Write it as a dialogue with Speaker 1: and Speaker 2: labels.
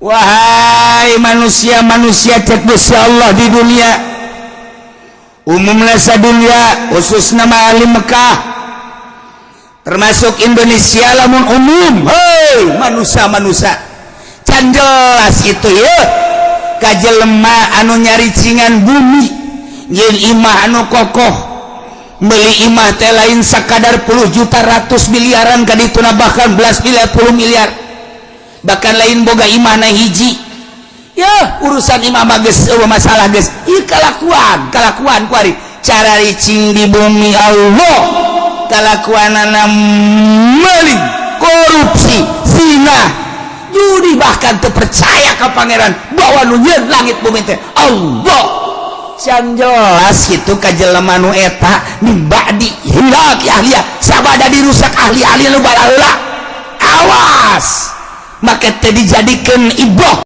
Speaker 1: Wahai manusia-manusia, cek Gusti Allah, di dunia umumnya, dunia khusus nama ahli Mekah, termasuk Indonesia lamun umum. Hei manusia-manusia, can jelas itu ya kajelema anu nyaricingan bumi jeung imah anu kokoh. Beli imah teh lain sakadar puluh juta, ratus miliaran kadituna, bahkan belas miliar, puluh miliar. Bahkan lain boga imah na hiji ya, urusan imah mah geus euweuh masalah geus. Ieu kalakuan kalakuan kuari cara ricing di bumi Allah, kalakuanana meling, korupsi, zina, judi, bahkan terpercaya ke Pangeran bahwa nu nyieun langit bumi teh Allah. Can jelas gitu ka jelema nu eta min ba'di ihlaki ahliha, sabada dirusak ahli-ahli nu balaheula. Awas, maka teh dijadikan ibroh.